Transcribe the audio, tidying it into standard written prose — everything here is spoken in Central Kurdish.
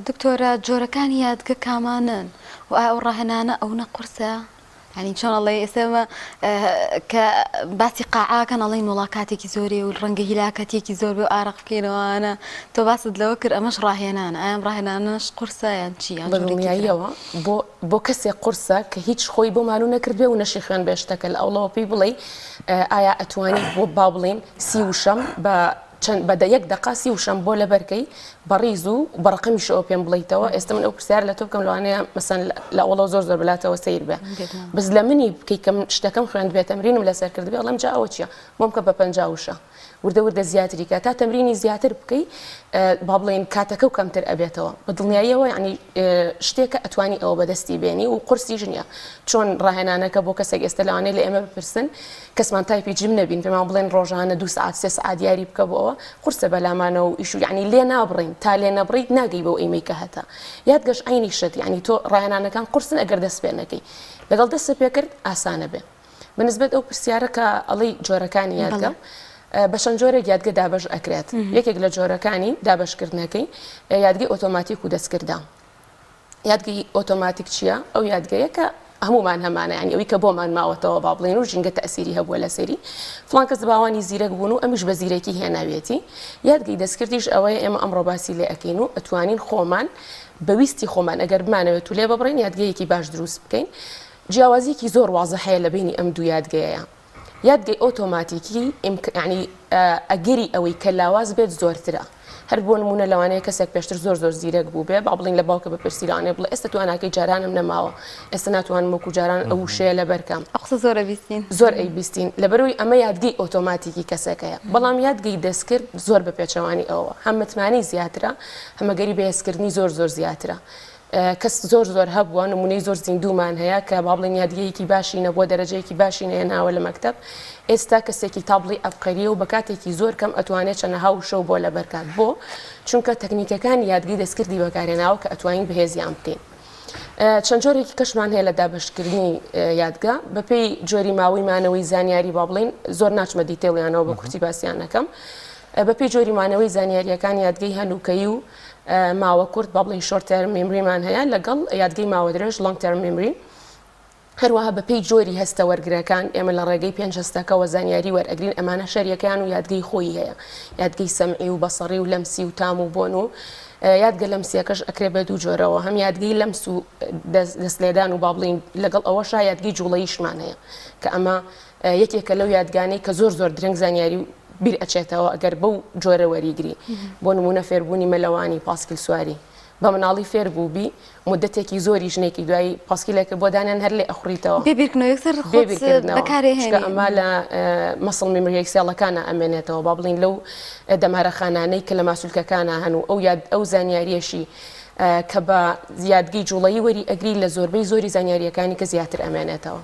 دکتۆرە جۆرەکانی یادگە کامانەن و ئایا ئەو ڕاهێنانە ئەونە قورسە؟ یانی چۆن ئەڵێی ئێستا ئێمە کە باسی قاعاکەن ئەڵێن وڵا کاتێکی زۆری و ڕەنگە هیلاکەتێکی زۆر بێ و ئارەق بکەینەوەوانە تۆ باست لەوە کرد ئەمەش ڕاهێنانە ئایا ئەم ڕاهێنانەش قورسە یان چی یان بە جۆرێکی ترە؟ دڵنیاییەوە بۆ بۆ کەسێک قورسە کە هیچ خۆی بۆ مالوو نەکردبێ و نەشی خوێندبێ شتەکە لە ئەوڵەوە پێی بڵێی ئایا ئەتوانی بۆ با بڵێین سی وشەم بە چەند بە دە یەک دەقە سی وشەم بۆ لەبەر کەی بە ڕیز و بە ڕەقەمیشەوە پێم بڵێیتەوە ئێستا من ئەو پرسیارە لە تۆ بکەم لەوانەیە مەسەن لە ئەوڵەوە زۆر زۆر بەلاتەوە سەیر بێ بەس لە منی بکەی کە من شتەکەم خوێندبێ تەمرینم لەسەر کردبێ ئەڵێم جا ئەوە چییە بۆم کە بە 50 وشە وردە وردە زیاتری کە تا تەمرینی زیاتر بکەی با بڵێین کاتەکە و کەمتر ئەبێتەوە بە دڵنیاییەوە یعنی شتێکە ئەتوانی ئەوە بەدەستی بێنی و قورسیش نییە چۆن ڕاهێنانەکە بۆ کەسێک ئێستا لەوانەیە لە ئێمە بپرسن کەسمان type ی gym نەبین پێمان بڵێن ڕۆژانە دوو سەعات سێ سەعات یاری بکە بۆ ئەوە قورسە بەلامانەوە و ئیش و یعنی لێ نابڕین تا لێ نەبڕیت ناگەی بەو ئیمەی کە هەتە یادگەش عەینی شت یعنی تۆ ڕاهێنانەکان قورسن ئەگەر دەست پێ نەکەی لەگەڵ دەست پێ کرد ئاسانە بێ بە نسبەت ئەو پرسیارە کە ئەڵێی جۆرەکانی یادگە بە چەند جۆرێک یادگە دابەش ئەکرێت یەکێک لە جۆرەکانی دابەشکردنەکەی یادگەی ئۆتۆماتیک و دەستکردە یادگەی ئۆتۆماتیک چییە؟ ئەو یادگەیە کە هەمومان هەمانە یانی ئەوی کە بۆمان ماوەتەوە با بڵێن و ژینگە تەسیری هەبووە لەسەری فڵان کەس باوانی زیرەک بوون و ئەمیش بە زیرەکی هێناویەتی یادگەی دەستکردیش ئەوەیە ئێمە ئەمڕۆ باسی لێ ئەکەین و ئەتوانین خۆمان بە ویستی خۆمان ئەگەر بمانەوێت و لێ ببڕین یادگەیەکی باش دروست بکەین جیاوازیەکی زۆر وازح هەیە لە بەینی ئەم دوو یادگەیەیا. یادگەی ئۆتۆماتیکی یانی ئەگەری ئەوەی کە لاواز بێت زۆرترە. هەر بۆ نموونە لەوانەیە کەسێک پێشتر زۆر زۆر زیرەک بووبێ، با بڵێین لە باوکە بپرسی لەوانەیە بڵێ ئێستا تواناکەی جارانم نەماوە، ئێستا ناتوانم وەکوو جاران ئەو وشەیە لەبەر کەم. ئەو قسە زۆر ئەبیستین. زۆر ئەیبیستین. لەبەرئەوەی ئەمە یادگەی ئۆتۆماتیکی کەسەکەیە. بەڵام یادگەی دەستکرد زۆر بە پێچەوانی ئەوەوە. هەم متمانەی زیاترە، هەم ئەگەری بەهێزکردنی زۆر زۆر زیاترە. کەس زۆر زۆر هەبووە نمونەی زۆر زیندوومان هەیە کە با بڵێین یادگەیەکی باشی نەبووە دەرەجەیەکی باشی نەهێناوە لە مەکتەب ئێستا کەسێکی تا بڵێی ئەبقەریە و بە کاتێکی زۆر کەم ئەتوانێت چەنەها وشە و بۆ لەبەر کات بۆ چونکە تەکنیکەکانی یادگەی دەستکردی بەکارهێناوە کە ئەتوانین بەهێزیان بکەین چەند جۆرێکی کەشمان هەیە لە دابەشکردنی یادگە بەپێی جۆری ماوەی مانەوەی زانیاری با بڵێین زۆر ناچمە detail یانەوە بە کورتی باسییان نەکەم بەپێی جۆری مانەوەی زانیاریەکان یادگەی هەنووکەیی و ماوە کورت با بڵێین short term memory مان هەیە لەگەڵ یادگەی ماوە درێژ long term memory هەروەها بەپێی جۆری هەستە وەرگرەکان ئێمە لە ڕێگەی پێنج هەستەکەوە زانیاری وەرئەگرین ئەمانە شەریەکەیان و یادگەی خۆی هەیە یادگەی سەمعی و بەسەڕی و لەمسی و تام و بۆن و یادگە لەمسیەکەش ئەکرێ بە دوو جۆرەوە هەم یادگەی لەمس و دەست لێدان و با بڵین لەگەڵ ئەوەشا یادگەی جوڵەیشمان هەیە کە ئەمە یەکێکە لەو یادگانەی کە زۆر زۆر درەنگ زانیاری و بیر ئەچێتەوە ئەگەر بەو جۆرە وەریگری بۆ نمونە فێربوونی مەلەوانی پاسکیل سواری بە مناڵی فێر بووبی مدەتێکی زۆری ژنێکی دوایی پاسکیلێکە بۆ دانیان هەر لێ ئەخوڕیتەوە بێ بیرکردنەوە یەکسەر بێ خۆت بیرکردنەوە بەکارێ چونکە هێنی ئەمە لە muscle memory cell ەکانە ئەمێنێتەوە با بڵین لەو دەمارەخانانەی کە لە ماسولکەکانە هەن و ئەو یاد ئەو زانیاریەشی کە بە یادگەی جوڵەیی وەری ئەگری لە زۆربەی زۆری زانیاریەکانی کە زیاتر ئەمێنێتەوە.